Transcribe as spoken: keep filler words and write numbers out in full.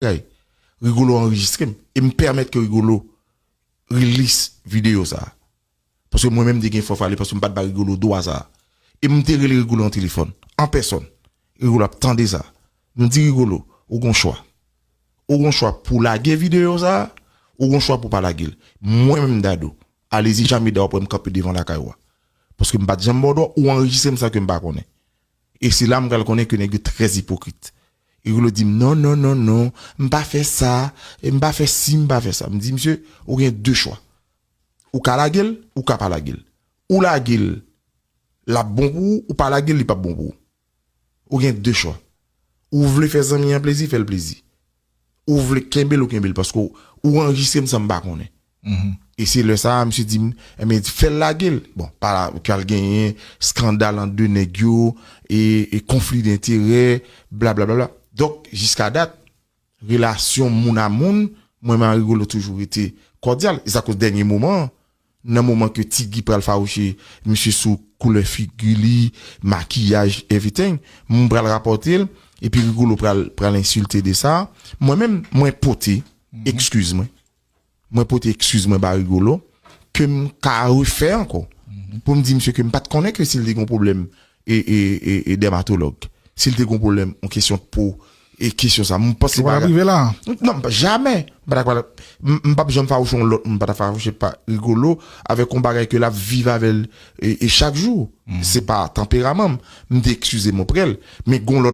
bagay. Rigolo anrejistre m. E m pèmèt ke Rigolo release videyo sa. Paske mwen menm m te gen fanfale, paske m pa t ba Rigolo dwa sa. E m te rele Rigolo an telefòn, an pèsòn. Rigolo ap tande sa. M di Rigolo, ou gon chwa. Ou gon chwa pou lage videyo sa, ou gon chwa pou pa lage l. Mwen menm Dadou, alezi Jameda w ap wè m kanpe devan lakay ou a. Paske m pa t janm ba w dwa, ou anrejistre m san ke m pa konnen. E se la m pral konnen ke nèg yo trè ipokrit. Rigolo di m, non, non, non, non, m pa fè sa, e m pa fè si, m pa fè sa. M di, misye, ou gen de chwa. Ou ka lage l, ou ka pa lage l. Ou lage l, l ap bon pou ou, ou pa lage l, li p ap bon pou ou. Ou gen de chwa. Ou vle fè zanmi an plezi, fè l plezi. Ou vle kenbe l, ou kenbe l, paske ou, ou anrejistre m san m pa konnen. E se lè sa a, misye di m, enben, fè l lage l. Bon, pa la, pral genyen skandal ant de nèg yo, e, e konfli denterè, blablabla. Donk, jiska dat, relasyon moun a moun, mwen menm a Rigolo toujou rete kòdyal. E sa koz dènye moman an, nan moman ke Ti Guy pral fawouche misye sou koulè figi li, makiyaj, everything, m pral rapòte l, epi Rigolo pral, pral ensilte de sa. Mwen menm, mwen pote ekskiz mwen. Mwen pote ekskiz mwen ba Rigolo, ke m ka refè ankò. Pou m di misye ke m pa t konnen ke si l te gen yon pwoblèm e, e, e, e dèmatològ. Si l te gen yon pwoblèm, yon kesyon po, e kesyon sa. M panse pa rive la. Non, m pa, jamè. M pa ta pral, m, m p ap janm fawouche yon lòt, m pa ta fawouche pa Rigolo, avèk yon bagay ke l ap viv avè l, e, e chak jou. Se pa tanperaman m. M te ekskize m oprè l. Men gon lòt